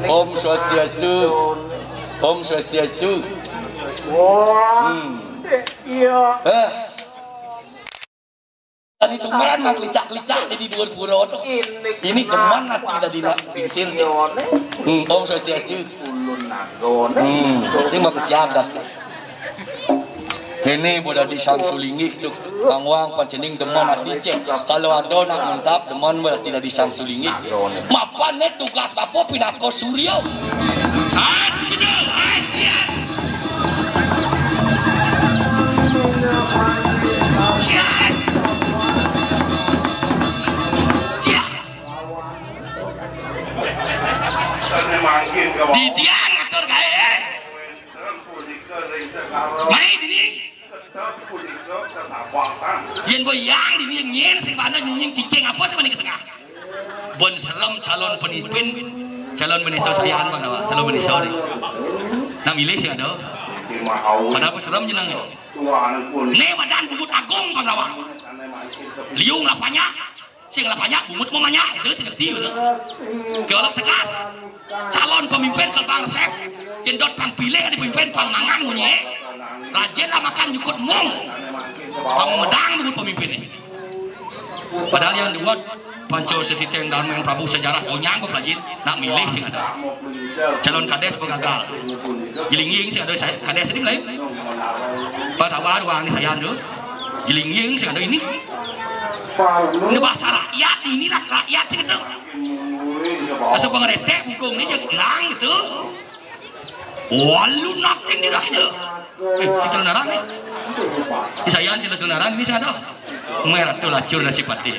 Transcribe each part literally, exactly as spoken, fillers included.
Om Swastiastu. Om Swastiastu. Wah, hmm. Iya. Eh. Tadi tumaran mah licak-licak di dua pura tuh. Ini demen hati tadi nak pingsir tuh. Hmm, Om Swastiastu. Hmm, sing mau kesiadas tuh. Kene boda di Samsulinggih tuh. Kang Wang pancening demen hati cek. Kalau ada nak mantap demen berarti dari Samsulinggih. Mapan ne tugas bapo pinako Suryo. Ah, gitu. Ah, siap. Siap. Siap. Di dia ngatur gawe. Mai dini. Yen boyang dini nyen sing pada nyunying cicing apa sih mani ke tengah. Bon serem calon pemimpin, calon meneso sayan Bang Dawa, calon meneso ni. Nak milih sih ada. Padahal apa serem jenang ni. Ne badan bungut agung Bang Dawa. Liung lah banyak. Sing lah banyak, bungut mau banyak, itu sing ngerti, gitu. Ke orang tegas. Calon pemimpin ke Bang Resep, jendot pang pilih di pemimpin, pang mangan munyi. Rajin lah makan jukut mung. Pang medang bungut pemimpin ni. Padahal yang dua, Panco Setiteng dan Main Prabu sejarah onyang kok rajin, nak milih sing ada. Calon kades pun gagal. Jelingging sing ada, saya, kades ini mulai. Pada awal ruang ni saya tu. Jelingging sing ada ini. Ini bahasa rakyat, inilah rakyat sih gitu. Bahasa pengeretek bungkung ni je hilang gitu. Walu nating di rakyat. Eh, si kelendaran ni. Di saya si kelendaran ni sing ada. Merah tu lacur nasib pati.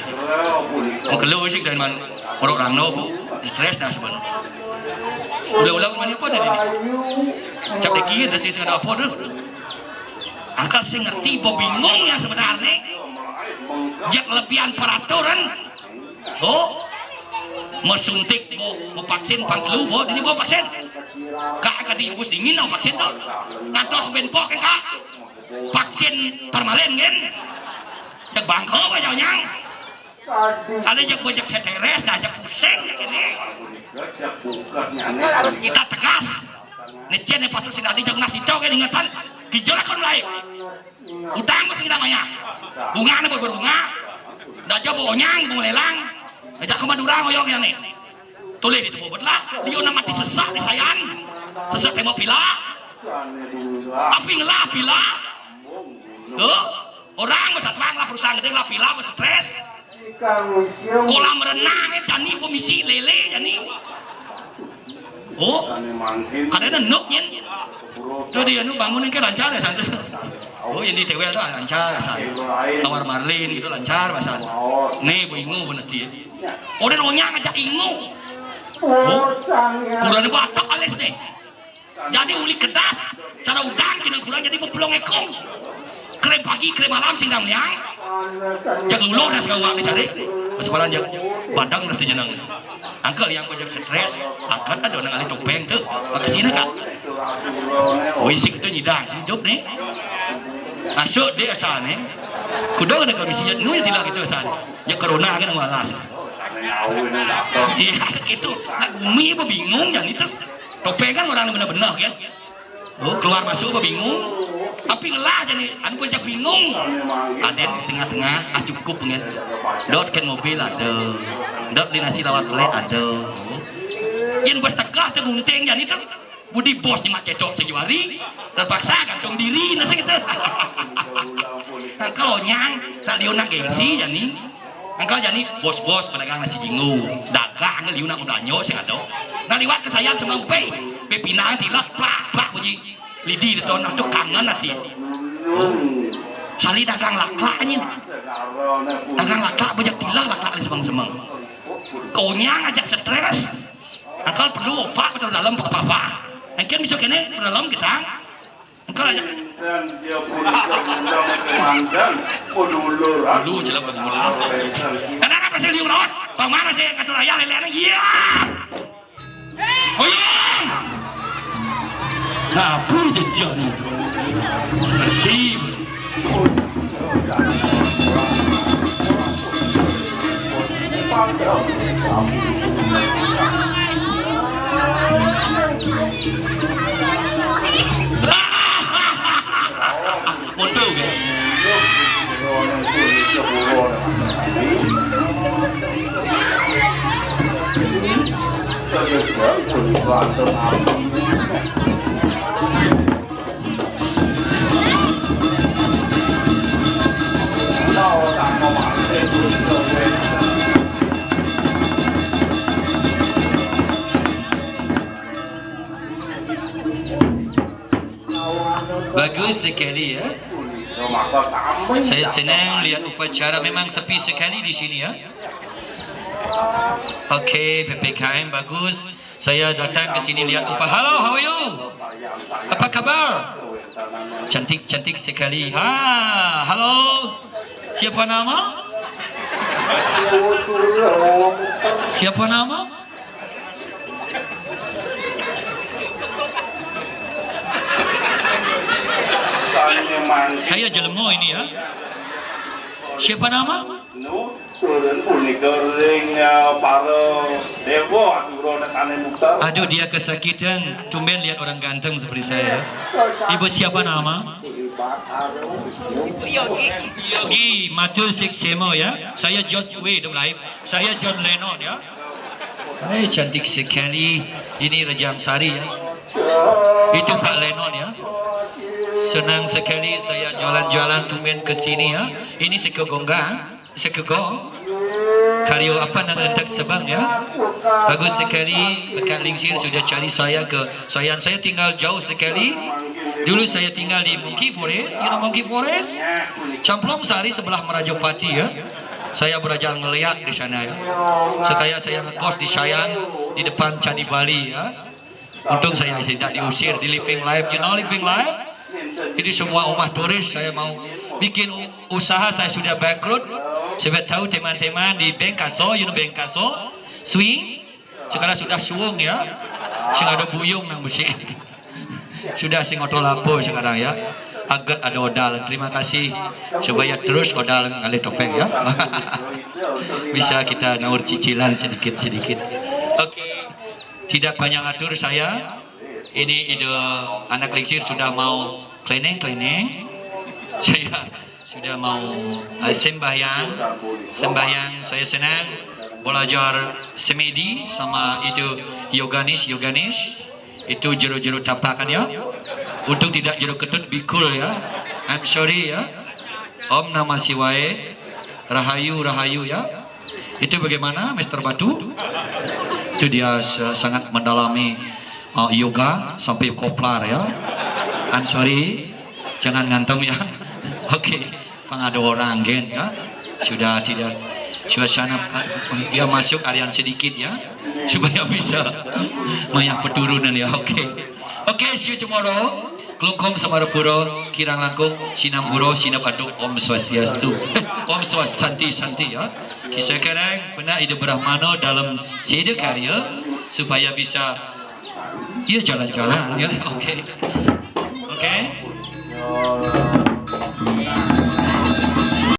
Mengkelu sih dari man. Orang orang no bu. Stres dah sebenarnya. Ulang-ulang mana apa dah ni? Cap deki dah sih sing ada apa dah. Angkal sing ngerti, bo bingung yang sebenarnya. Jak lebihan peraturan. Oh, mau suntik, mau, mau vaksin, pangkelu, mau ini mau vaksin. Kak kadi bus dingin, mau vaksin tu. Ngantos benpok kan kak. Vaksin permalin kan. Jak bangko aja nyang. Ada jak bojek stres, dah jak pusing jak ini. Angkal harus kita tegas. Ni cen ni patut sing tadi jak nasi tau kan ingatan. Kijol akon lain. Utang mesti kita mayar. Bunga ni berbunga. Dah jauh onyang, bunga lelang. Ajak ke Madura ngoyong ya ni. Tulis di tempat lah. Dia nak mati sesak di sayan. Sesak tembok pila. Api ngelah pila. Tuh. Orang besat bang lah perusahaan gede lah pila stres. Kolam renang ni jani pemisi lele jani. Oh, kadang ada nuk nyen. Tu dia nu bangun ni ke lancar ya santu. Oh, ini tewel tu lancar ya santu. Tawar marlin gitu lancar bahasa. Ni bu ingu bener dia. Orang onya ngajak ingu. Oh, kurang ni batak alis ni. Jadi uli kedas, cara udang kena kurang jadi bepelong ekong. Kere pagi, kere malam sing dang liang. Jak luluh dah segawak dicari. Sekolah jak badang dah tu jenang. Angkal yang banyak stres, angkat ada orang ahli topeng tu. Makasih nak kak. Oh isik tu nyidang, si hidup ni. Masuk dia asal ni. Kuda ada kami sijat nu yang tidak gitu asal. Ya corona kan malas. Iya, itu. Nak gumi apa bingung yang itu. Topeng kan orang benar-benar kan. Oh, keluar masuk apa bingung. Tapi ngelah jadi anu puncak bingung. Ada di tengah-tengah, ah cukup kan. Dot kan mobil ada. Dot di nasi lawat pelek ada. Yang bos teka tu gunting jadi tu. Budi bos ni mak cetok sejuari. Terpaksa gantung diri nasi kita. Kalau nyang, tak liu nak gengsi jadi. Angkal jani bos-bos pedagang nasi jingu, dagang liu nak udanyo sing ado. Nah liwat ke sayan semampai, bepinang tilak plak plak bunyi lidi deton nah tu kangen ati. Oh. Sali dagang laklak anjing. Dagang laklak bejak tilah laklak di semang-semang. Konyang ajak stres. Angkal perlu opak betul dalam apa-apa. Mungkin bisa kene dalam kita. Engkau aja. Dan dia pun komandan, oh dulu lah. Dulu jelas bagi dulu. Kenapa sih liu rawas? Bang mana sih kacau raya lele iya. Oyong. Nah, apa jejak itu? Seperti. Bagus sekali, ya. Saya senang lihat upacara, memang sepi sekali di sini, ya. Oke, P P K M bagus. Saya datang ke sini lihat upa-, halo, how are you? Apa kabar? Cantik, cantik sekali. Ha, halo. Siapa nama? Siapa nama? Saya jelema ini, ya. Siapa nama? Turun punika ring, eh, para dewa asura nekane muka. Aduh, dia kesakitan. Tumben lihat orang ganteng seperti saya. Ibu siapa nama? Yogi. Yogi, matur suksma, ya. Saya George W. Saya John Lennon, ya. Hai, cantik sekali. Ini Rejang Sari, ya. Itu Pak Lennon, ya. Senang sekali saya jalan-jalan tumben ke sini, ya. Ini Sekegongga, Sekegong. Karyo apa nama entak sebang, ya. Bagus sekali. Pekat Lingsir sudah cari saya ke Sayan. Saya tinggal jauh sekali. Dulu saya tinggal di Monkey Forest, you know Monkey Forest? Camplong Sari sebelah Merajapati, ya. Saya belajar ngeliat di sana, ya. Sekaya saya ngekos di Sayan, di depan Candi Bali, ya. Untung saya tidak diusir di Living Life. You know Living Life? Jadi semua rumah turis saya mau bikin u-, usaha saya sudah bangkrut. Saya tahu teman-teman di Bengkaso, you know Bengkaso? Swing. Sekarang sudah suwung, ya. Sing ada buyung nang besi. Sudah sing oto lapo sekarang, ya. Aget ada odal. Terima kasih. Supaya terus odal ngalih topeng, ya. Bisa kita naur cicilan sedikit-sedikit. Oke. Tidak panjang atur saya. Ini ide anak Lingsir sudah mau kleneng-kleneng. Saya sudah mau, eh, sembahyang. Sembahyang saya senang belajar semedi sama itu yoganis, yoganis. Itu jero-jero tapakan, ya. Untuk tidak jero ketut bikul, ya. I'm sorry, ya. Om Namah Siwaye. Rahayu, rahayu, ya. Itu bagaimana, Mister Batu? Itu dia sa-, sangat mendalami, uh, yoga sampai koplar, ya. I'm sorry, jangan ngantem, ya. Oke, pang ada orang gen, ya. Sudah tidak, suasana, uh, dia masuk arian sedikit, ya, supaya bisa mayah peturunan, ya. Oke. Oke, see you tomorrow. Klungkung Semarapura, kirang langkung, sinampura, sinabadu, Om Swastiastu. Om Swas-, Santi, Santi, ya. Kisah kadang pernah ide Brahmana dalam seda karya supaya bisa, ya, jalan-jalan, ya. Oke.